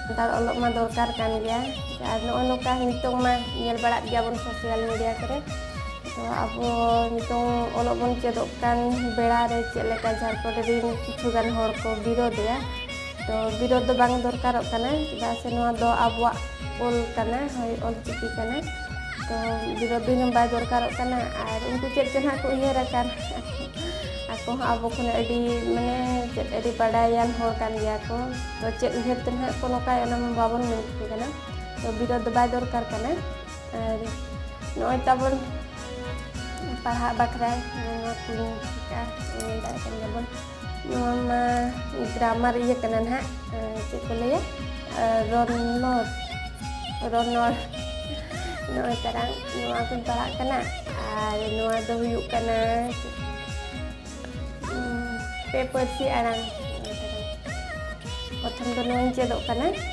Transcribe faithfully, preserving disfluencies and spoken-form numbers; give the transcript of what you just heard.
ᱥᱟᱱᱛᱟᱲ ᱚᱞᱚᱜ ᱢᱟ ᱫᱚᱨᱠᱟᱨ ᱠᱟᱱ ᱜᱮᱭᱟ᱾ ᱟᱨ ᱱᱚᱜᱼᱚ ᱱᱚᱝᱠᱟ ᱱᱤᱛᱚᱝ ᱢᱟ ᱧᱮᱞ ᱵᱟᱲᱟᱜ ᱜᱮᱭᱟᱵᱚᱱ social media ᱠᱚᱨᱮ᱾ ᱛᱚ ᱟᱵᱚ ᱱᱤᱛᱚᱝ ᱚᱞᱚᱜ ᱵᱚᱱ ᱪᱮᱫᱚᱜ ᱠᱟᱱ ᱵᱮᱲᱟ ᱨᱮ ᱪᱮᱫ ᱞᱮᱠᱟ ᱡᱷᱟᱲᱠᱷᱚᱸᱰ ᱨᱤᱱ ᱠᱤᱪᱷᱩ ᱜᱟᱱ ᱦᱚᱲ ᱠᱚ ᱵᱤᱨᱳᱫᱮᱜᱼᱟ᱾ ᱛᱚ ᱵᱤᱨᱳᱫ ᱫᱚ ᱵᱟᱝ ᱫᱚᱨᱠᱟᱨᱚᱜ ᱠᱟᱱᱟ, ᱪᱮᱫᱟᱜ ᱥᱮ ᱱᱚᱣᱟ ᱫᱚ ᱟᱵᱚᱣᱟᱜ ᱚᱞ ᱠᱟᱱᱟ, ᱦᱳᱭ, ᱚᱞ ᱪᱤᱠᱤ ᱠᱟᱱᱟ᱾ ᱛᱚ ᱵᱤᱨᱳᱫ ᱫᱚ ᱤᱱᱟᱹᱝ ᱵᱟᱭ ᱫᱚᱨᱠᱟᱨᱚᱜ ᱠᱟᱱᱟ᱾ ᱟᱨ ᱩᱱᱠᱩ ᱪᱮᱫ ᱪᱚ ᱱᱟᱦᱟᱜ ᱠᱚ ᱩᱭᱦᱟᱹᱨ ᱟᱠᱟᱱ, ᱟᱠᱚ ᱦᱚᱸ ᱟᱵᱚ ᱠᱷᱚᱱ ᱟᱹᱰᱤ, ᱢᱟᱱᱮ, ᱪᱮᱫ, ᱟᱹᱰᱤ ᱵᱟᱰᱟᱭᱟᱱ ᱦᱚᱲ ᱠᱟᱱ ᱜᱮᱭᱟ ᱠᱚ᱾ ᱛᱚ ᱪᱮᱫ ᱩᱭᱦᱟᱹᱨ ᱛᱮ ᱱᱟᱦᱟᱜ ᱠᱚ ᱱᱚᱝᱠᱟᱭᱟ, ᱚᱱᱟ ᱢᱟ ᱵᱟᱵᱚᱱ ᱢᱮᱱ ᱴᱷᱤᱠ ᱠᱟᱱᱟ᱾ ᱛᱚ ᱵᱤᱨᱳᱫ ᱫᱚ ᱵᱟᱭ ᱫᱚᱨᱠᱟᱨ ᱠᱟᱱᱟ᱾ ᱟᱨ ᱱᱚᱜᱼᱚᱭ ᱛᱟᱵᱚᱱ ᱯᱟᱲᱦᱟᱜ ᱵᱟᱠᱷᱨᱟ ᱱᱚᱣᱟ ᱠᱚᱧ ᱪᱤᱠᱟ, ᱧᱮᱞ ᱫᱟᱲᱮᱭᱟᱜ ᱠᱟᱱ ᱜᱮᱭᱟᱵᱚᱱ᱾ ᱱᱚᱣᱟ ᱢᱟ grammar ᱤᱭᱟᱹ ᱠᱟᱱᱟ ᱱᱟᱦᱟᱜ, ᱪᱮᱫ ᱠᱚ ᱞᱟᱹᱭᱟ, ᱨᱚᱱᱚᱲ, ᱨᱚᱱᱚᱲ᱾ ᱱᱚᱜᱼᱚᱭ ᱛᱟᱨᱟᱝ ᱱᱚᱣᱟ ᱠᱚᱧ ᱯᱟᱲᱦᱟᱜ ᱠᱟᱱᱟ᱾ ᱟᱨ ᱱᱚᱣᱟ ᱫᱚ ᱦᱩᱭᱩᱜ ᱠᱟᱱᱟ, ᱩᱸ, ᱯᱮ ᱯᱟᱹᱨᱥᱤ ᱟᱲᱟᱝ᱾ ᱯᱨᱚᱛᱷᱚᱢ ᱫᱚ ᱱᱚᱣᱟᱧ ᱪᱮᱫᱚᱜ ᱠᱟᱱᱟ᱾